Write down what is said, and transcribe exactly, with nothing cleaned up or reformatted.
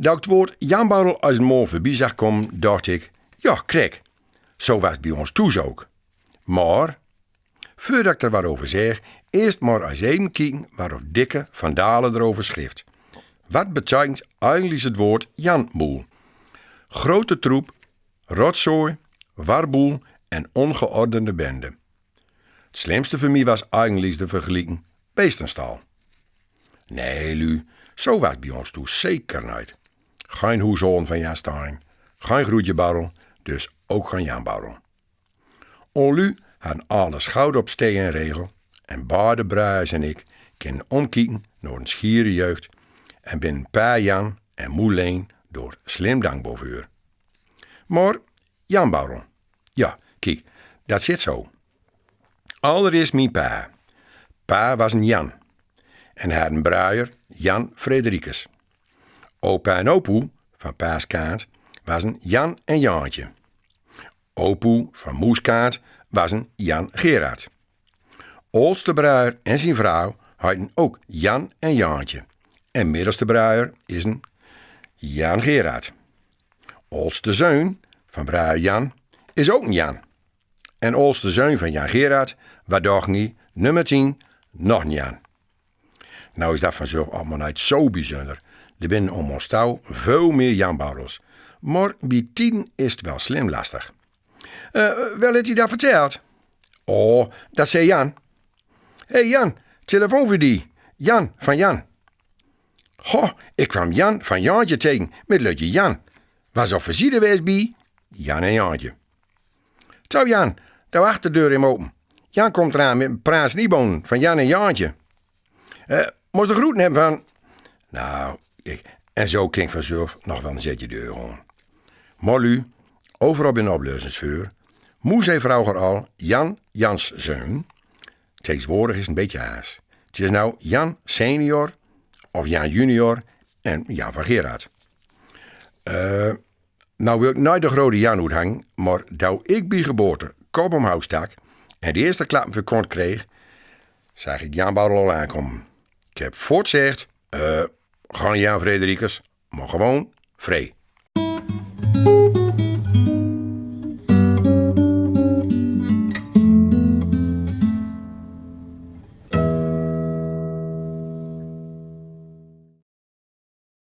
Dao ik 't woord Janbaudel ins 'n maol veurbie zag komen, docht ik: "Jao, krek. Zo waas 't bie ós toes ouk." Maar, veurdat ik d'r wat over zeg, eerst maar ins even kieken wat of Dikke van Dalen d'r over schrift. Wat beteikent eigenlies 't woord Janboel? Grote troep, rotzooi, warboel en ongeordende bende. 't Slimste veur mie waas eigenlies de vergeliking: beestenstal. Nee, lu, zo waas 't bie ós toes zeker neet. Gein hoesholen van Jan Stein, gein groedjebaudel, dus ouk gein Janbaudel. Ós lu hadden alles goud op stee en regel en beide bruiers en ik kinnen omkieken nao de schiere jeugd en bin pa Jan en moe Leen d'r slim dankbaar veur. Maar Janbaudel, jao, kiek, dat zit zo. Allereerst mien pa. Pa waas 'n Jan en had 'n bruier, Jan Fredericus. Opa en opoe van pa's kaant waas 'n Jan en Jaantje. Opoe van moes kaant waas 'n Jan Gerard. Oldste bruier en zien vrouw heiten ouk Jan en Jaantje. En middelste bruier is 'n Jan Gerard. Oldste zeun van bruier Jan is ouk 'n Jan. En oldste zeun van Jan Gerard waas, doch nie, nummer tien, nog 'n Jan. Nou is dat vanzelf allemaol neet zo bijzunner. D'r binnen om ós touw veul meer Janbaudels. Maar bie tien is 't wel slim lastig. "Eh, wel, het ie dat verteld?" "Oh, dat zei Jan." "Hé, Jan, telefoon veur die. Jan van Jan." "Ho, ik kwam Jan van Jaantje tegen met lutje Jan. Waas op visite west bie Jan en Jaantje." "Zo, Jan, de achterdeur is open. Jan komt eraan met 'n praat sniebonen van Jan en Jaantje." "Eh, mos de groeten hebben van." Nou, ik, en zo kin ik vanzelf nog wel 'n zetje deur gewoon. Maar lu, overal bin oplussens veur. Moe zei vroeger al Jan Jans zeun. Tegenwoordig is 't 'n beetje aars. 't Is nou Jan senior of Jan junior en Jan van Gerard. Eh, nou wil ik nooit de grote Jan oethangen, maar dao ik bie geboorte kop omhoog stak en de eerste klappen van kont kreeg, zag ik Janbaudel al aankomen. Ik heb voort gezegd: "Eh, gein Jan Fredericus, maar gewoon Free."